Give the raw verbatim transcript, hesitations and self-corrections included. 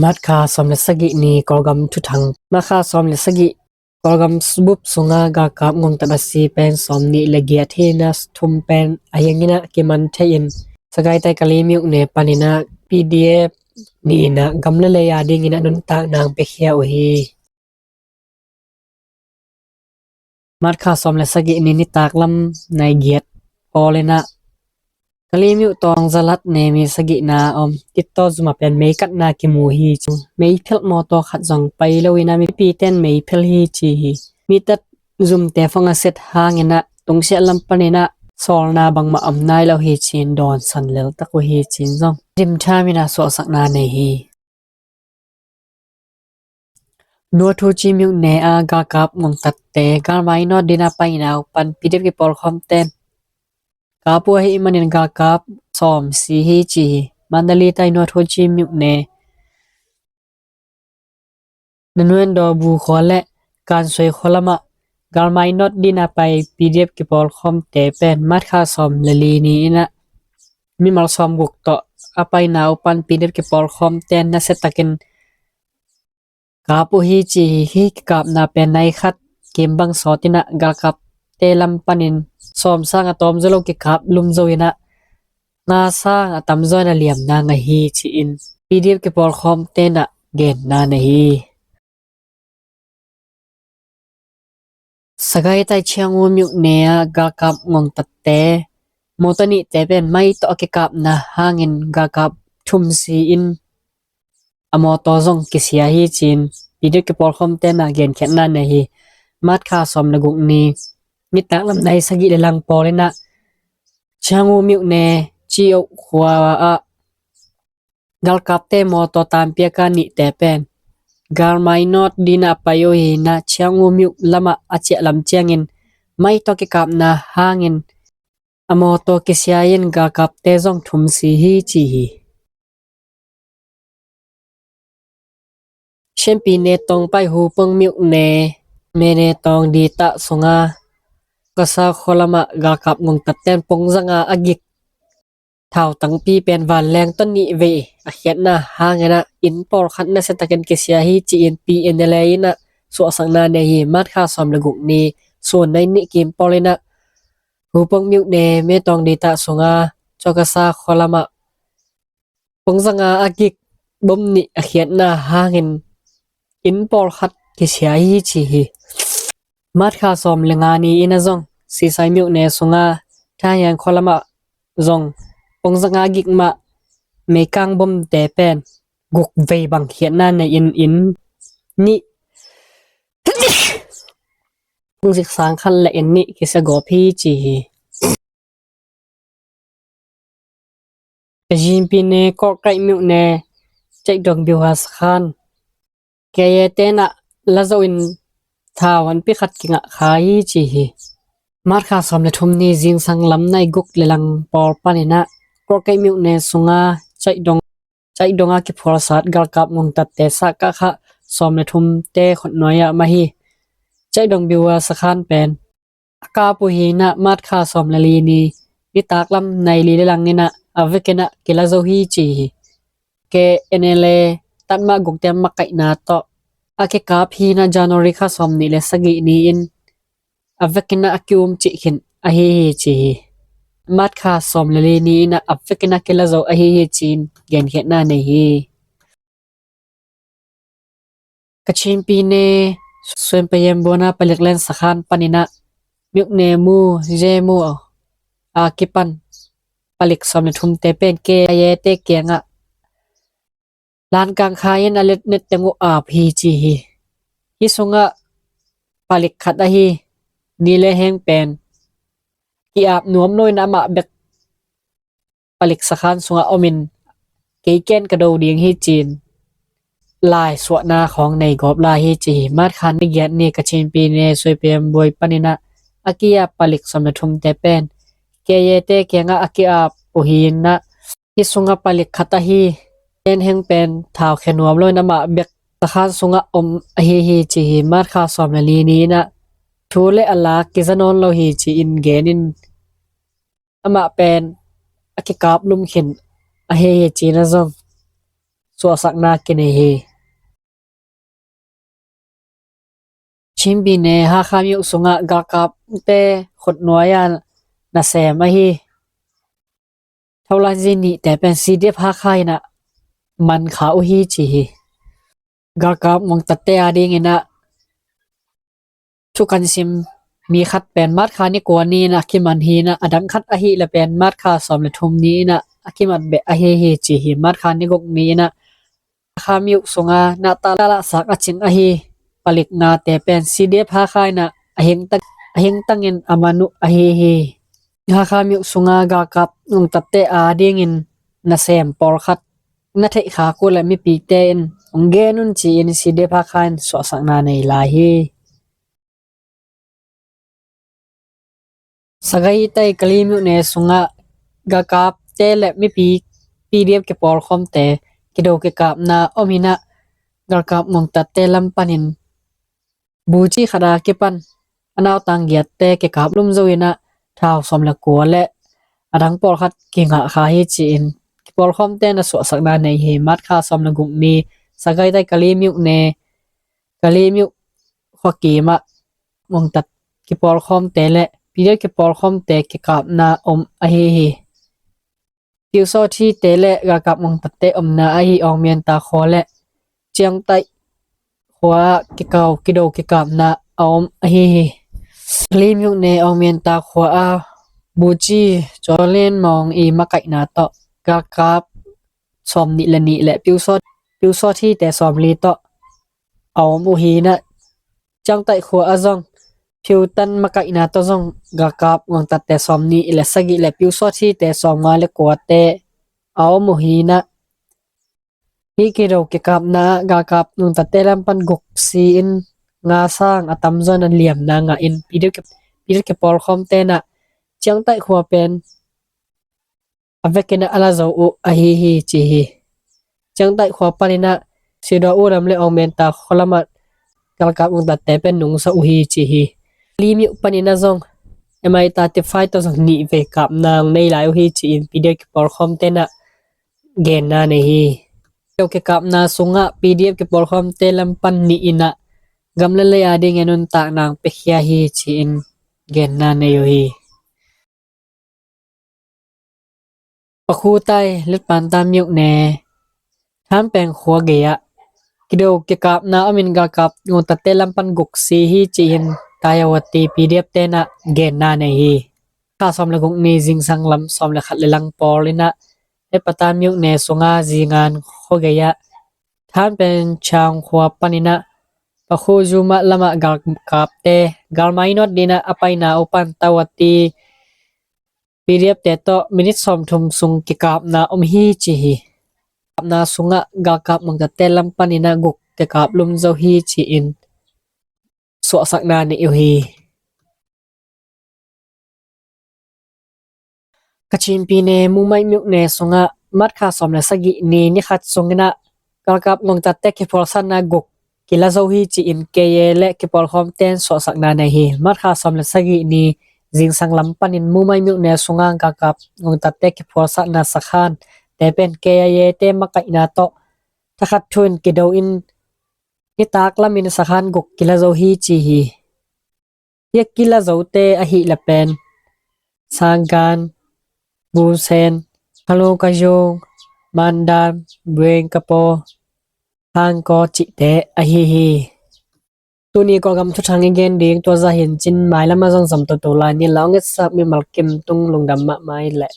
March kha sawm le sagih ni Kawlgam thuthang. March kha sawm le sagih Kawlgam bup sunga galkap ngongtat a si pen sawm nih le giat hi a, thum pen a hiangin a kiman thei in Sagaing tai Kalaymyo ne panin a P D F nih in a gam le lei a dingin a nuntakna piakhia uh hi. March kha sawm le sagih ni nitak lam nai giat pawl in a Kalaymyo tawng zalat ne mi sagihna om Tito zum a pen meikatna kimu hi ci. Meiphelh mawtaw khat zong pai lo in a mipi ten meiphelh hi ci hi. Mitat zumte phone a set hangin a tungsiah lam panin a sawlna bangmah om nai lo hi ci-in dawnsan lel tak uh hi ci-in zong dim tham in a suahsakna nei hi. North Ho Chi Minh ne a galkap ngongtatte galmai nawt dingin a paina uh pan P D F kipawlkhawm ten kap uh ahih manin galkap sawm si hi ci hi. Mandalay tai North Ho Chi Minh ne Nanuan Daw Bu khua le Kan Suai khua lamah galmai nawt dingin a pai P D F kipawlkhawmte pen March kha sawm le li ni in a mimal sawm guk tawh a paina uh pan P D F kipawlkhawmte nasiatakin kap uh hi ci hi. Hih kikapna pen nai khat kim bang sawt in a galkapte lam panin sawm sang a tawm zaw lo kikap lum zo in a nga sang a tam zaw in a liamna ngah hi ci-in P D F kipawlkhawmte in a genna nei hi. Sagaing tai Changwon Myo ne a galkap ngongtatte mawtaw nihte pen mai tawh a kikapna hangin galkap thum si in a mawtaw zong kisia hi ci-in P D F kipawlkhawmte in a genkhiatna nei hi. March kha sawm le guk ni nitak lam nai sagih le lang pawl in a Changwon Myo ne Chi Oh khua ah galkapte mawtaw tanpiaka nihte pen galmai nawt dingin a pai uh hi a, Changwon Myo lamah a ciah lam ciangin mai tawh kikapna hangin a mawtaw kisia in galkapte zong thum si hi ci hi. Shanpi ne tawng pai Hupong Myo ne Mene tawng ditah sunga Kasa khua lamah galkap ngongtatten pongzanga a gik thau tangpi pen vanleng tawh nih vei a khiatna hangin a inn pawlkhat nasiatakin kisia hi ci-in P N L A in a suahsakna nei hi. March kha sawm le guk ni sun nai nih kim pawl in a Hupong Myo ne Metawng ditah sunga Chawkasa khua lamah pongzanga a gik bom nih a khiatna hangin inn pawlkhat kisia hi ci hi. March kha sawm le nga ni in a zong Sisai Myo ne sunga Thahiang khua lamah zong pongzanga gik mah meikang bomte pen guk vei bang khiatna nei in inn nih pongzik sang khat le inn nih kisia gawp hi ci hi. Kachin pi ne Kawlkaih Myo ne Caih Dong Biuha Sakhan K I A te in a la zo in thau an pi khat kingah kha hi ci hi. March kha sawm le thum ni zingsang lam nai guk le lang pawl panin a Kawlkaih Myo ne sunga Caih Dong Caih Dong a kiphualsat galkap ngongtatte sahkah kha sawm le thumte khutnuai ah mah hi. Caih Dong Biuha Sakhan pen a kap uh hi a, March kha sawm le li ni nitak lam nai li le lang in a a vekin a kila zo hi ci hi. K N L A tatmah gukte makaihna tawh a kikap hi a, January kha sawm nih le sagih ni in a vekin a ki-um cih khin ahi hi ci hi. March kha sawm le li ni in a vekin a kila zo ahi hi ci-in genkhiatna nei hi. Kachin pi ne Suan Payam Buana palik len Sakhan panin a Myo ne Mu Ze Mu a kipan palik sawm le thumte pen K I A te kiangah lankang khai in a letnet teng uh ap hi ci hi. Hih sungah palik khat ahi ni le heng pen ki-ap nuam lo in amah bek palik sakhan sungah om in kei ken ka do ding hi ci-in lai suahna khawng nei gawp lai hi ci hi. March kha ni giat ni Kachin pi ne Suan Payam Buai panin a a ki-ap palik sawm le thumte pen K I A te kiangah a ki-ap uh hi a, hih sungah palik khat ahi, ken heng pen thau khia nuam lo in amah bek sakhan sungah om ahi hi ci hi. March kha sawm le li ni in a thu le a lak kiza nawn lo hi ci-in gen in amah pen a kikap lum khin ahi hi ci-in a zong suahsakna kinei hi. Chin Pyine Hakha Myo sungah galkapte khutnuai-a nasem ahi Thaulai Zi nihte pen C D F Hakha in ah man kha uh hi ci hi. Galkap ngongtatte adingin ah thu kan sim mi khat pen March kha ni kua ni-in ah a kiman hi-in ah, a dang khat ahih leh pen March kha sawm le thum ni-in ah a kimat beh ahi hi ci hi. March kha ni guk ni-in ah Hakha Myo sunga nata lahsak a cing ahi palik ngate pen C D F Hakha in ah a hingtang, a hingtangin a man uh ahi hi. Hakha Myo sunga galkap ngongtatte adingin nasem pawlkhat na theih khak uh leh mipite in hong gen un ci-in C D F Hakha in suahsakna nei lai hi. Sagaing tai Kalaymyo ne sungah galkapte le mipi P D F kipawlkhawmte kido kikapna om in ah, galkap ngongtatte lam panin buci khat a kipan a nautang giatte kikap lum zo in ah, thau sawm le kua le a dang pawlkhat kingah kha hi ci-in kipawlkhawmte na suahsakna nei hi. March kha sawm le guk ni Sagaing tai Kalaymyo ne, Kalaymyo khua kimah ngongtat kipawlkhawmte le P D F kipawlkhawmte kikapna om ahi hi. Pyusawthite le galkap ngongtatte omna ahi Aung Myan Ta khua le Chiang Tai khua ah kikau kido kikapna a om ahi hi. Kalaymyo ne Aung Myan Ta khua a buci Cawlen Maung i makaihna tawh galkap sawm nih le nih le Pyusawthite sawm li tawh a om uh hi in ah, Chiang Tai khua ah zong Pheu Thanh makaihna tawh zong galkap ngongtatte sawm nih le sagih le Pyusawthite sawm nga le kuate a om uh hi in ah, hih kido kikapna ah galkap ngongtatte lam pan guk si-in nga sang a tamzaw in a liamna ngah in P D F ki, P D F kipawlkhawmte in ah Chiang Tai khua pen a vekin ah a la zo uh ahi hi ci hi. Chiang Tai khua panin ah Sidaw U lam le Aung Myan Ta khua lamah galkap ngongtatte pen nungsa uh hi ci hi. Kalaymyo panin ah zong M I thirty-five tawh zong nih vei kapna hong nei lai uh hi ci-in P D F kipawlkhawmte in ah genna nei hi. Kido kikapna sungah P D F kipawlkhawmte lam pan nih in ah gam le lei adingin nuntakna hong piakhia hi ci-in genna nei uh hi. Pakhu tai Lat Panta Myo ne Than Peng khua gei ah kido kikapna om in galkap ngongtatte lam pan guk si hi ci-in Tayawati P D F te in ah genna nei hi. Kha sawm le guk ni zingsang lam sawm le khat le lang pawl in ah Lat Panta Myo ne sunga Zingan khua gei ah Than Peng Chang khua panin ah Pakhu Zuma lamah galkapte galmai nawt dingin ah a paina uh pan Tayawati P D F te tawh minit sawmthum sung kikapna om hi ci hi. Kikapna sungah galkap ngongtatte lam panin ah guk kikap lum zo hi ci-in suahsakna nei uh hi. Kachin Pyine Mumaih Myo ne sungah March kha sawm le sagih ni ni khat sungin ah galkap ngongtatte kiphualsatna guk kila zo hi ci-in K I A le kipawlkhawmte in suahsakna nei hi. March kha sawm le sagih ni zingsang lam panin Mumaih Myo ne sungah galkap ngongtatte kiphualsatna sakhante pen K I A te makaihna tawh thakhat thu-in kido in nitak lamin sakhan guk kila zo hi ci hi. Hih a kila zote ahih leh pen Sangan, Gunsen, Khalung Kajung, Mandan, Bueng Kapo, Hangko cihte ahi hi. Tuni Kawlgam thuthang i gen ding tua zah hi in cin, mailam ah zong zom toto lai ni. La hong etsak mimal kim tung lungdam mahmah i leh.